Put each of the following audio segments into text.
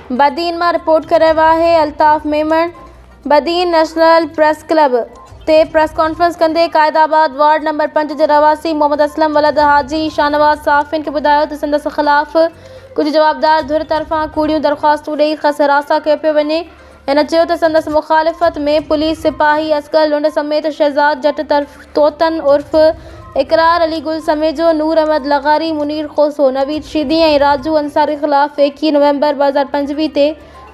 بدين مان رپورٽ ڪري رهيو آهي Altaf Memon Badin national press club تي پريس ڪانفرنس ڪندي قائد آباد وارڊ نمبر 5 جي رهواسي محمد اسلم ولد حاجي شاهنواز صحافين کي ٻڌايو ته سندس خلاف ڪجهه جوابدار ڌر طرفان ڪوڙيون درخواستون ڏئي کس هراسان ڪيو پيو وڃي. هن چيو ته سندس مخالفت ۾ پوليس سپاهي اصغر لنڊ سميت شهزاد جٽ طرف طوطن عرف اقرار علي گل سميجو، نور احمد لغاري، منير کوسو، نويد شيدي ۽ راجو انصاري خلاف 21 نومبر 2025 تي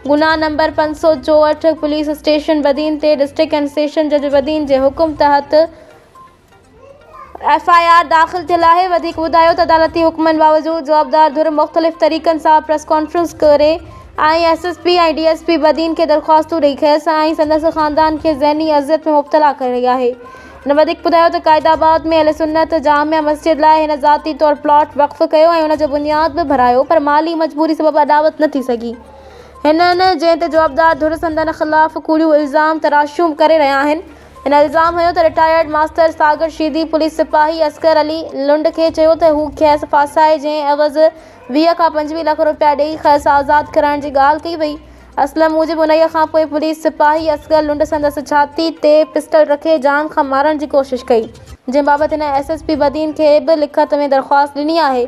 گناهه نمبر 564 پوليس اسٽيشن بدين تي ڊسٽرڪٽ اينڊ سيشن جج بدين جي حڪم تحت ايف I R داخل ٿيل آهي. وڌيڪ ٻڌايو ته عدالتي حڪمن باوجود جوابدار ڌر مختلف طريقن سان پريس ڪانفرنس ڪري ۽ S S P ۽ D S P Badin کي درخواستون ڏئي کيس ۽ سندس خاندان کي ذهني اذيت ۾ مبتلا ڪري رهي آهي. هن وڌيڪ ٻڌايو ته قائد آباد ۾ اهل سنت جامع مسجد لاء هن ذاتي طور پلاٽ وقف ڪيو ۽ ان جو بنياد به ڀرايو پر مالي مجبوري سبب اڏاوت نه ٿي سگهي. هنن جنهن تي جوابدار ڌر سندن خلاف ڪوڙيون الزام تراشيون ڪري رهيا آهن. هن الزام هنيو ته retired master Sagar Sheedi police سپاهي اصغر علي لنڊ کي چيو ته هو کيس ڦاسائي جنهن عيوض 20 کان 25 لک روپيا ڏئي کيس آزاد ڪرائڻ جي ڳالهه ڪئي وئي. اسلم موجب انهيء کان پوء پوليس سپاهي اصغر لنڊ سندس ڇاتي تي پسٽل رکي جان کان مارڻ جي ڪوشش ڪئي. جنهن بابت هن ايس ايس پي بدين کي به لکت ۾ درخواست ڏني آهي.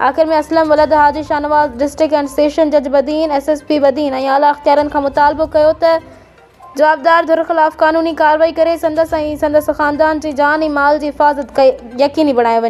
آخر ۾ اسلم ولد Haji Shahnawaz district and session جج Badin, S S P Badin ۽ اعليٰ اختيارين کان مطالبو ڪيو ته جوابدار ڌر خلاف قانوني ڪارروائي ڪري سندس ۽ سندس خاندان جي جان ۽ مال جي حفاظت يقيني بڻائي وڃي.